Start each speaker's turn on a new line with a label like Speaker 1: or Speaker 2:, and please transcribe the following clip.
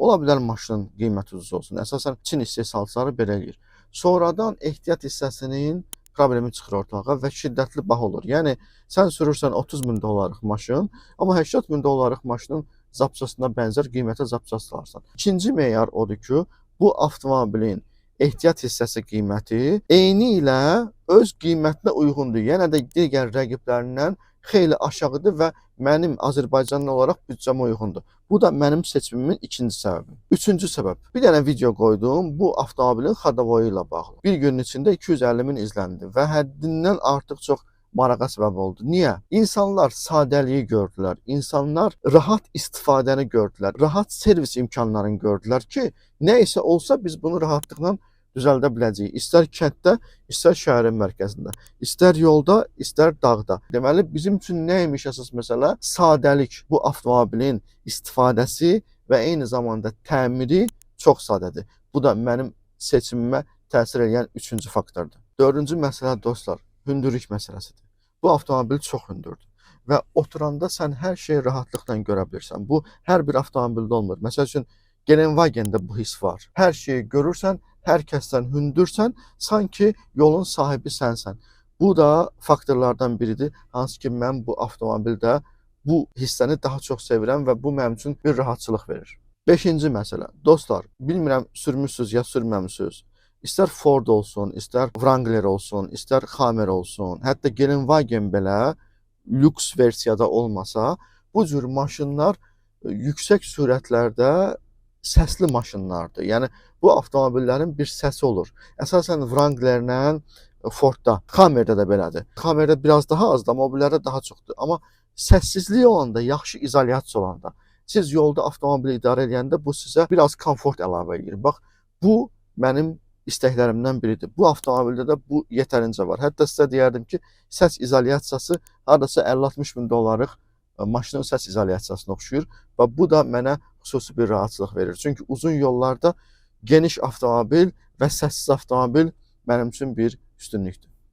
Speaker 1: Ola bilər maşının qiyməti ucuz olsun. Əsasən Çin istehsalçıları belə eləyir. Sonradan ehtiyat hissəsinin problemi çıxır ortalığa və şiddətli baha olur. Yəni sən sürürsən 30 min dollarlıq maşın, amma 80 min dollarlıq maşının zapçasına bənzər qiymətə zapçast alırsan. İkinci meyar odur ki, bu avtomobilin ehtiyat hissəsi qiyməti eyni ilə öz qiymətinə uyğundur. Yenə də digər rəqiblərindən xeyli aşağıdır və mənim Azərbaycanlı olaraq büdcəmə uyğundur. Bu da mənim seçimimin ikinci səbəbi. Üçüncü səbəb. Bir dənə video qoydum bu avtomobilin xodavoyu ilə bağlı. Bir günün içində 250 min izləndi və həddindən artıq çox marağa səbəb oldu. Niyə? İnsanlar sadəliyi gördülər. İnsanlar rahat istifadəni gördülər. Rahat servis imkanlarını gördülər ki, nə isə olsa biz bunu rahatlıqla düzəldə biləcəyik. İstər kənddə, istər şəhərin mərkəzində, istər yolda, istər dağda. Deməli bizim üçün nə imiş əsas məsələ? Sadəlik. Bu avtomobilin istifadəsi və eyni zamanda təmiri çox sadədir. Bu da mənim seçimimə təsir edən üçüncü faktordur. Dördüncü məsələ dostlar, hündürlük məsələsidir. Bu avtomobil çox hündürdür və oturanda sən hər şeyi rahatlıqla görə bilirsən. Bu hər bir avtomobildə olmur. Məsəl üçün Gelendwagen-də bu his var. Hər şeyi görürsən, hər kəsdən hündürsən, sanki yolun sahibi sənsən. Bu da faktorlardan biridir, hansı ki mən bu avtomobildə bu hissəni daha çox sevirəm və bu mənim üçün bir rahatçılıq verir. Beşinci məsələ. Dostlar, bilmirəm sürmüsüz ya sürməmisiniz. İstər Ford olsun, istər Wrangler olsun, istər Hummer olsun, hətta Gelendwagen belə lüks versiyada olmasa, bu cür maşınlar yüksək sürətlərdə səsli maşınlardır. Yəni bu avtomobillərin bir səsi olur. Əsasən Wranglerlə Fordda, Hummerdə də belədir. Hummerdə biraz daha azdır, amma o birilərdə daha çoxdur. Amma səssizlik olanda, yaxşı izolyasiya olanda, siz yolda avtomobili idarə edəndə bu sizə biraz komfort əlavə edir. Bax, bu mənim istəklərimdən biridir. Bu avtomobildə də bu yetərincə var. Hətta sizə deyərdim ki, səs izolyasiyası hardasa 50-60 min dollarlıq maşının səs izolyasiyasına oxşuyur və bu da mənə xüsusi bir rahatçılıq verir. Çünki uzun yollarda geniş avtomobil və səssiz avtomobil mənim üçün bir üstünlükdür.